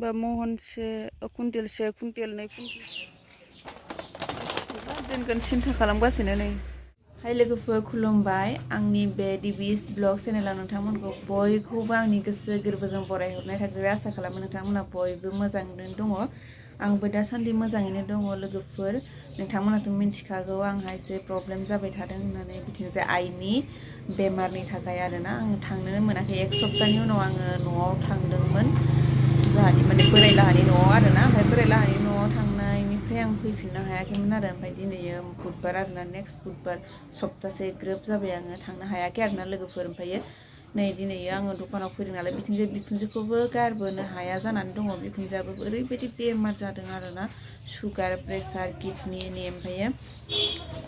बा महनसे कुन्टेलसे कुन्टेलनै दोनगोन सिन्था खालामगासिनो नै। हाय लोगोफोर खुलुमबाय, आंनि बे डिबिस ब्लग चेनेलाव नोंथांमोनखौ बयखौबो आंनि गोसो गोरबोजों बरायहरनाय थाखाय आसा खालामो नोंथांमोना बयबो मोजाङैनो दङ। आंबो दासान्दि मोजाङैनो दङ लोगोफोर। नोंथांमोनाथ' मिन्थिखागौ आंहा एसे प्रब्लेम जाबाय थादों होननानै, बिथिंजाय आइनि बेमारनि थाखाय आरोना। आं थांनोनो मोनाखै, 1 सप्तानि उनाव आङो न'आव थांदोंमोन, जोंहानि माने बोराय लाहानि न'आव आरोना। ओमफ्राय बोराय लाहानि न'आव थांनायनिफ्राय आं फैफिननो हायाखैमोन आरो। ओमफ्राय दिनैयो बुधबार आरोना, नेक्स्ट बुधबार सप्तासे ग्रोब जाबाय आङो थांनो हायाखै आरोना लोगोफोर। ओमफ्रायो नै दिनैयो आङो दखानाव फैदों नालाय, बिथिंजाय बिखुनजोखौबो गारबोनो हाया जानानै दङ। बिखुनजोआबो ओरैबायदि बेमार जादों आरोना, सुगार प्रेसार किडनिनि। ओमफ्रायो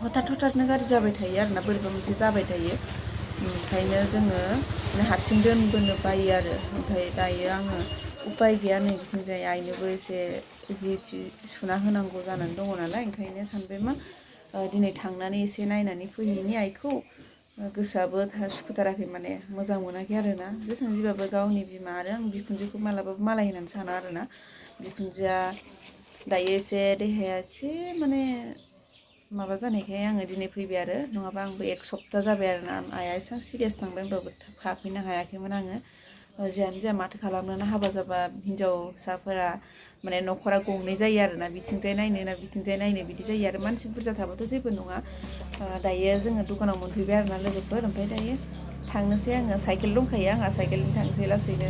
हथाथनो गाज्रि जाबाय थायो आरोना, बोरैबा मोनसे जाबाय थायो। ओंखायनो जोङो हारसिं दोनबोनो बायो आरो। ओमफ्राय दायो आङो उपाय गैया, नै बिथिंजाय आइनोबो एसे जि सुना होनांगौ जानानै दङ नालाय। ओंखायनो सानबाय मा दिनै थांनानै एसे नायनानै फैहैनि आइखौ। गोसोआबो सुखुथाराखै, माने मोजां मोनाखै आरोना। जेसेबां जिबाबो गावनि बिमा आरो आं बिखुनजोखौ मालाबाबो मालाय होननानै साना आरोना। बिखुनजोआ दायो एसे देहाया एसे माने माबा जानायखाय आङो दिनै फैबाय आरो, नङाबा आंबो 1 सप्ता जाबाय आरोना। आइया एसेबां सिरियास थांबाय होनबाबो थाफैनो हायाखैमोन आङो। जियानो जाया माथो खालामनो, हाबा जाबा हिनजावसाफोरा माने न'खरा गंनै जायो आरोना, बिथिंजाय नायनो ना बिथिंजाय नायनो बिदि जायो आरो। मानसि बुरजा थाबाथ' जेबो नङा। दायो जोङो दखानाव मोनफैबाय आरोना लोगोफोर। ओमफ्राय दायो थांनोसै आङो, साइकेल दंखायो आंहा, साइकेलजों थांसै लासैनो।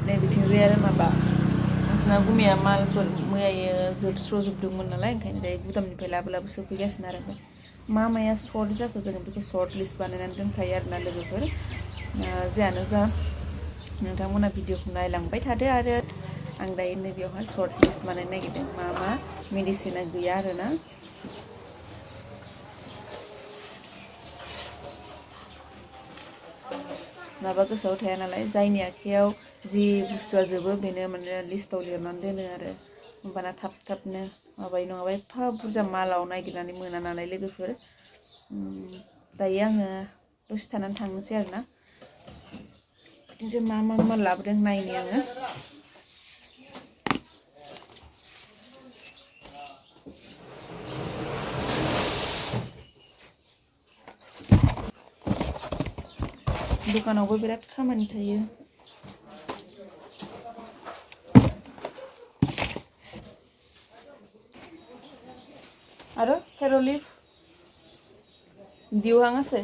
नै बिथिंजाय आरो माबा नोंसिना गुमैया मालफोर मैयायो जोबस्र'जोबदोंमोन नालाय, ओंखायनो दायो गुदामनिफ्राय लाबो सोफैगासिनो आरो। ओमफ्राय माया सर्ट जाखो जोङो बेखौ सर्ट लिस्ट बानायनानै दोनखायो आरोना लोगोफोर। जियानो जा नोंथांमोना भिडिअखौ नायलांबाय थादो, आरो आं दायो नैबेयावहाय सर्ट लिस्ट बानायनो नागिरदों, मा मा मेडिसिना गैया आरोना। माबा गोसोआव थाया नालाय, जायनि आखायाव जि बुस्थुआ जोबो बेनो माने लिस्टाव लिरनानै दोनो आरो, होमबाना थाब थाबनो माबायो। नङाबा एफा बुरजा मालाव नागिरनानै मोना नालाय लोगोफोर। दायो आङो दसे थानानै थांनोसै आरोना। बिदिनो मा मा लाबोदों नायनि आङो। दखानावबो बिराद खामानि थायो। आरो हेर' लिफ दिवहां আছে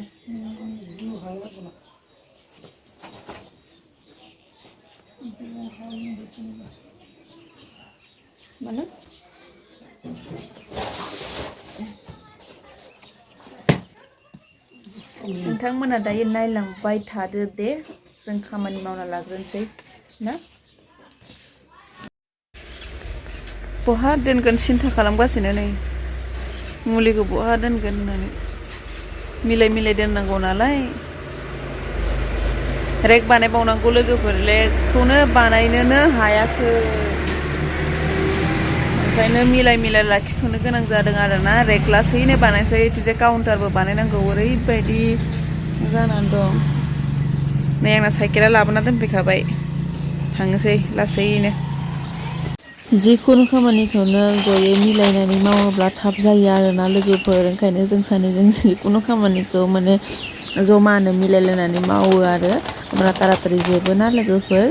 মানে नोंथांमोना दायो नायलांबाय थादो दे, जों खामानि मावना लाग्रोनोसै ना। बहा दोनगोन सिन्था खालामगासिनो नै, मुलिखौ बहा दोनगोन होननानै मिलाय मिलाय दोननांगौ नालाय। रेक बानायबावनांगौ लोगोफोर, रेकखौनो बानायनोनो हायाखै। ओंखायनो मिलाय मिलाय लाखिथ'नो गोनां जादों आरोना। रेक लासैनो बानायसै, बिथिंजाय काउन्टारबो बानायनांगौ, ओरैबायदि जानानै दं। नै आंना साइकेला लाबोना दोनफैखाबाय, थांनोसै लासैनो। जिखुनु खामानिखौनो जयै मिलायनानै मावोब्ला थाब जायो आरोना लोगोफोर। ओंखायनो जों सानैजों जिखुनु खामानिखौ माने जमानो मिलायलायनानै मावो आरो, होमब्ला तारातारि जोबोना लोगोफोर।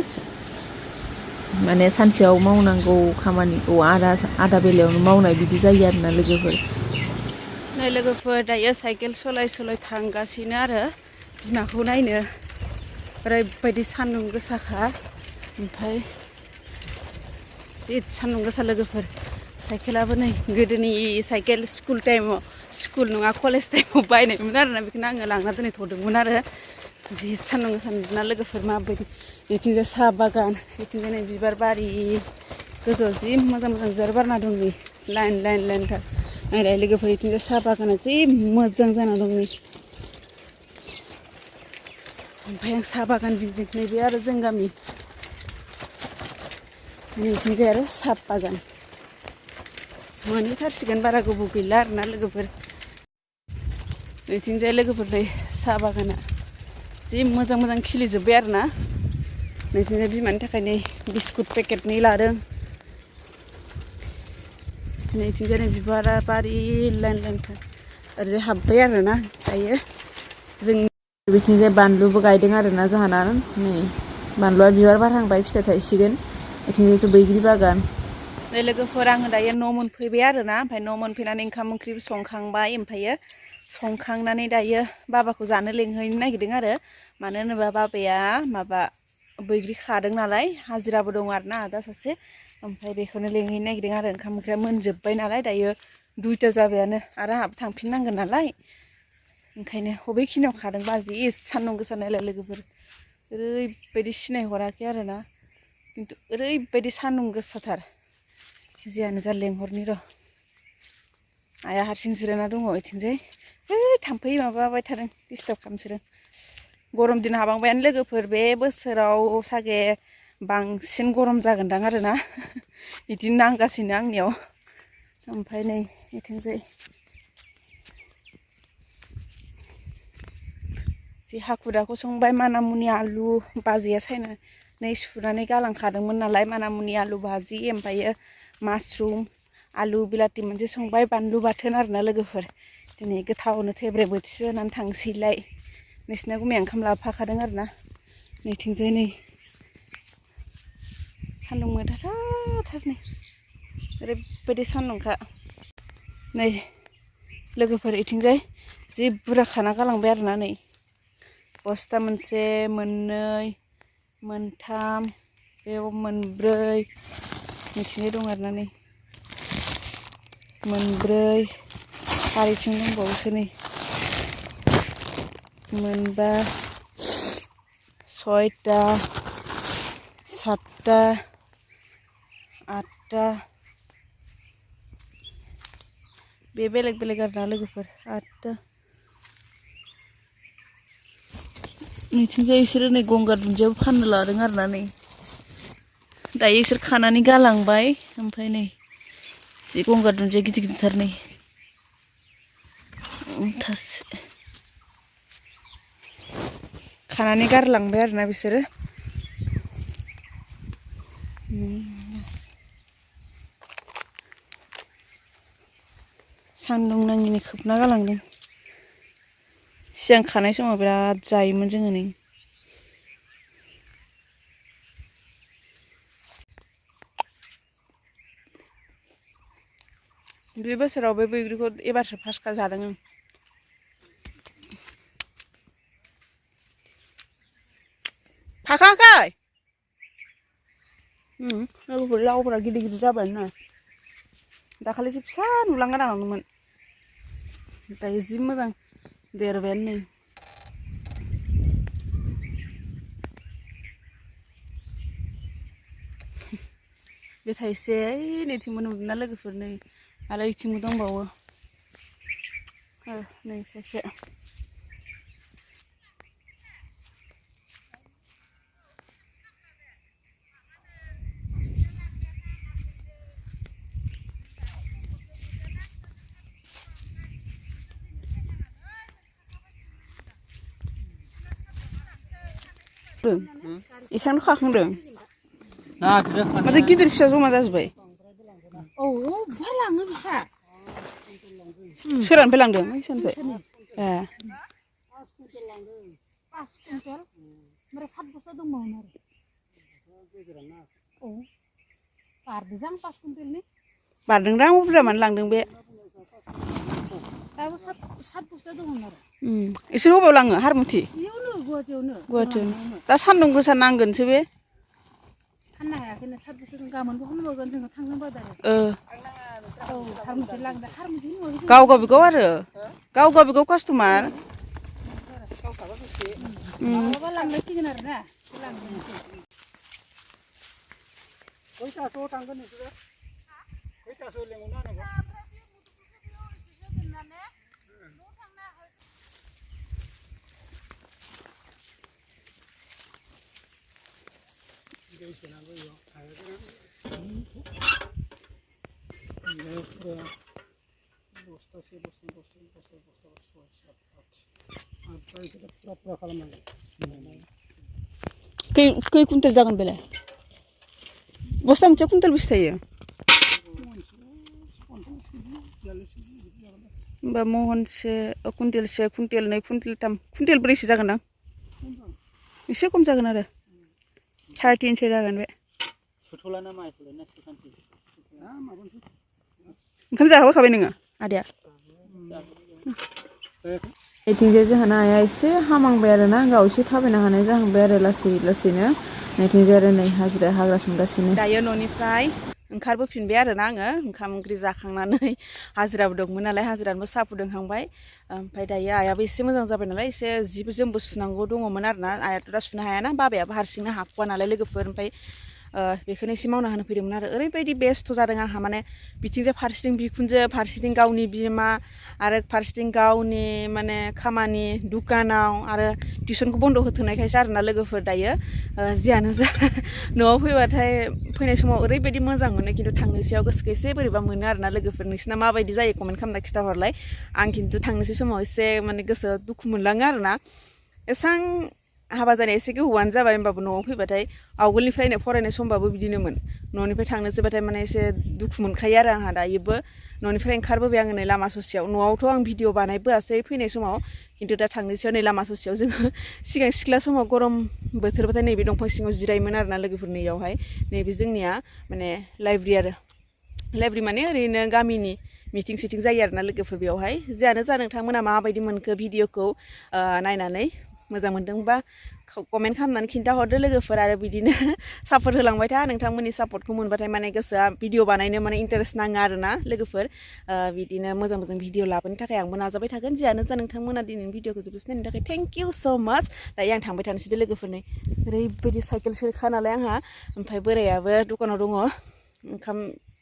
माने सानसेयाव मावनांगौ खामानिखौ आधा बेलायावनो मावनाय बिदि जायो आरोना लोगोफोर। नै लोगोफोर दायो साइकेल सलाय थांगासिनो आरो बिमाखौ नायनो। ओरैबायदि सान्दुं गोसाखा, ओमफ्राय जि सान्दुं गोसा लोगोफोर। साइकेलाबो नै गोदोनि साइकेल स्कुल टाइमाव, स्कुल नङा कलेज टाइमाव बायनायमोन आरोना, बेखौनो आङो लांना दोनहैथ'दोंमोन आरो। जि सान्दुं गोसा ना लोगोफोर, माबायदि। बेथिंजाय साहा बागान, बेथिंजाय नै बिबार बारि, गोजौआव जि मोजां मोजां बिबार बारना दं नै, लाइन लाइन लाइनथार। नायलाय लोगोफोर, बेथिंजाय साहा बागाना जि मोजां जाना दं नै। ओमफ्राय आं साहा बागान जिं जिं, नैबे आरो जों गामि, नैथिंजाय आरो साहा बागान। मोनहैथारसिगोन, बारा गोबाव गैला आरोना लोगोफोर। नैथिंजाय लोगोफोर नै साहा बागाना जि मोजां मोजां खिलिजोब्बाय आरोना। नैथिंजाय बिमानि थाखाय नै बिस्कुट पेकेटनै लादों नैथिंजाय नै बिबारा बारि लाइन लाइनथार ओरैजाय हाब्बाय आरोना दायो जों बिथिंजाय बानलुबो गायदों आरोना जोंहाना नै बानलुआ बिबार बारहांबाय फिथाइ थायसिगोन बिथिंजायथ' बैग्रि बागान नै लोगोफोर आङो दायो न' मोनफैबाय आरोना ओमफ्राय न' मोनफैनानै ओंखाम ओंख्रिबो संखांबाय ओमफ्रायो संखांनानै दायो बाबाखौ जानो लेंहैनो नागिरदों आरो मानो होनोबा बाबाया माबा बैग्रि खादों नालाय हाजिराबो दं आरोना आदा सासे ओमफ्राय बेखौनो लेंहैनो नागिरदों आरो ओंखाम ओंख्रिया मोनजोब्बाय नालाय दायो 2ता जाबायानो आरो आंहाबो थांफिननांगोन नालाय ओंखायनो बबेखिनियाव खादोंबा जि सान्दुं गोसा नायलाय लोगोफोर ओरैबायदि सिनायहराखै आरोना खिन्थु ओरैबायदि सान्दुं गोसाथार जियानो जा लेंहरनि र' आइया हारसिं जिरायना दङ इथिंजाय थाम्फै माबाबाय थादों डिस्टार्ब खालामसोदों गरम दिन हाबांबायानो लोगोफोर बे बोसोराव सागे बांसिन गरम जागोनदां आरोना बिदिनो नांगासिनो आंनियाव ओमफ्राय नै इथिंजाय जि हाखु दाखु संबाय मानामुनि आलु बाजिया सायनानै सुनानै गालांखादोंमोन नालाय मानामुनि आलु भाजि ओमफ्रायो मासरुम आलु बिलाथि मोनसे संबाय बानलु बाथोन आरोना लोगोफोर दिनै गोथावनो थेब्रे बोथिसे जानानै थांसैलाय नोंसिना गुमैया ओंखाम लाफाखादों आरोना नैथिंजाय नै सान्दुं मोथाथार नै ओरैबायदि सान्दुंखा नै लोगोफोर इथिंजाय जि बुरजा खाना गालांबाय आरोना नै बस्ता मोनसे मोननै मोनथाम बेयाव मोनब्रै नैथिंजाय दं आरोना नै मोनब्रै फारिथिं दंबावोसो नै मोनबा 6ता 7ता 8ता बे बेलेग बेलेग आरोना लोगोफोर 8ता नैथिंजाय इसोरो नै गंगार दुन्दियाबो फाननो लादों आरोना नै दायो इसोर खानानै गालांबाय ओमफ्राय नै जि गंगार दुन्दिया गिदिर गिदिरथार नै खानानै गारलांबाय आरोना बिसोरो सान्दुं नाङिनि खोबना गालांदों सिगां खानाय समाव बिराद जायोमोन जोङो नै बे बोसोराव बे बैग्रिखौ एबारसो फार्स्ट जादों आं थाखायाखै लोगोफोर लावफोरा गिदिर गिदिर जाबाय ना दाखालिसो फिसा नुलांगानाङामोन दायो जि मोजां देरबायानो नै बे थाइसे नैथिंबो नुदोंना लोगोफोर नै आरो इथिंबो दंबावो नै थाइसे इसांनो खाखांदों माथो गिदिर फिसा जमा जाजोब्बाय औ लाङो बिसा सोरनिफ्राय लांदों सोरनिफ्राय 5 कुइन्टेल ओमफ्राय 7 बस्ता दंबावोमोन आरो औ बारदों 5 कुइन्टेलनि बारदोंदां बुरजा मानो लांदों बे दाबो 7 बस्ता दंमोन आरो इसोर बबाव लाङो हारमुथि इयावनो गुवाहाटीयावनो दा सान्दुं गोसा नांगोनसो बे फाननो हायाखैनो 7 बस्ता गाबोनबो हमबावगोन जोङो थांनो बादारो औ हारमुथि लांदों हारमुथि गाव गावबागाव आरो गाव गावबागाव कास्टमार माबा लांनांसिगोन आरो ना खैथासोआव थांगोन नोंसोरो खैथासोआव लेंहरना होनांगौ Kei kuntal jagan bela. Bostam moनसे kuntal बेसे थायो? Ba महनसे कुन्टेलसे कुन्टेल 2 कुन्टेल 3 कुन्टेल 4 सो जागोन दां एसे खम जागोन आरो 3.5 सो जागोन बे सुथलाना माइखौलाय ना सुखानसै ओंखाम जाहोखाबाय नोङो आदाया नैथिंजाय जोंहा नाया एसे हामांबाय आरो ना गाव एसे थाबायनो हानाय जाहांबाय आरो लासैनो नैथिंजाय आरो नै हाग्रा संगासिनो दायो न'निफ्राय ओंखारबोफिनबाय आरो ना आङो ओंखाम ओंख्रि जाखांनानै हाजिराबो दंमोन नालाय हाजिरानोबो साहा फुदुंखांबाय ओमफ्राय दायो आयाबो एसे मोजां जाबाय नालाय एसे जिबो जोमबो सुनांगौ दङमोन आरो ना आयाथ' दा सुनो हायाना बाबायाबो हारसिंनो हाखुवा नालाय लोगोफोर ओमफ्राय बेखौनो एसे मावना होनो फैदोंमोन आरो ओरैबायदि बेस्थ' जादों आंहा माने बिथिंजाय फारसेथिं बिखुनजो फारसेथिं गावनि बिमा आरो फारसेथिं गावनि माने खामानि दुकानाव आरो टिउसनखौ बन्द' होथ'नायखायसो आरोना लोगोफोर दायो जियानो जा न'आव फैबाथाय फैनाय समाव ओरैबायदि मोजां मोनो खिन्थु थांनोसैयाव गोसोखौ एसे बोरैबा मोनो आरोना लोगोफोर नोंसिना माबायदि जायो कमेन्ट खालामना खिथाहरलाय आं खिन्थु थांनोसै समाव एसे माने गोसोआ दुखु मोनलाङो आरोना एसां हाबा जानाय एसे गोबावानो जाबाय होमबाबो न'आव फैबाथाय आवगोलनिफ्रायनो फरायनाय समबाबो बिदिनोमोन न'निफ्राय थांनोसैबाथाय माने एसे दुखु मोनखायो आरो आंहा दायोबो न'निफ्राय ओंखारबोबाय आङो नै लामा ससेयाव न'आवथ' आं भिडिअ बानायबोआसै फैनाय समाव खिन्थु दा थांनोसैयाव नै लामा ससेयाव जोङो सिगां सिख्ला समाव गरम बोथोरबाथाय नैबे दंफां सिङाव जिरायोमोन आरोना लोगोफोर नैयावहाय नैबे जोंनिया माने लाइब्रेरि माने ओरैनो गामिनि मिटिं सिटिं जायो आरोना लोगोफोर बेयावहाय जियानो जा नोंथांमोना माबायदि मोनखो भिडिअखौ नायनानै मोजां मोनदोंबा कमेन्ट खालामनानै खिन्थाहरदो लोगोफोर आरो बिदिनो सापर्ट होलांबाय था नोंथांमोननि सापर्टखौ मोनबाथाय माने गोसोआ भिडिअ बानायनो माने इन्टारेस्ट नाङो आरोना लोगोफोर बिदिनो मोजां भिडिअ लाबोनो थाखाय आंबो नाजाबाय थागोन जियानो जा नोंथांमोना दिनैनि भिडिअखौ जोबोद नायनो थाखाय थेंक इउ स' माच दायो आं थांबाय थानोसै दे लोगोफोरनि ओरैबायदि साइकेल सोखा नालाय आंहा ओमफ्राय बोरायाबो दखानाव दङ ओंखाम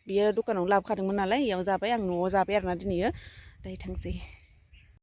बियो दखानाव लाबोखादोंमोन नालाय इयाव जाबाय आं न'आव जाबाय आरोना दिनैयो दायो थांसै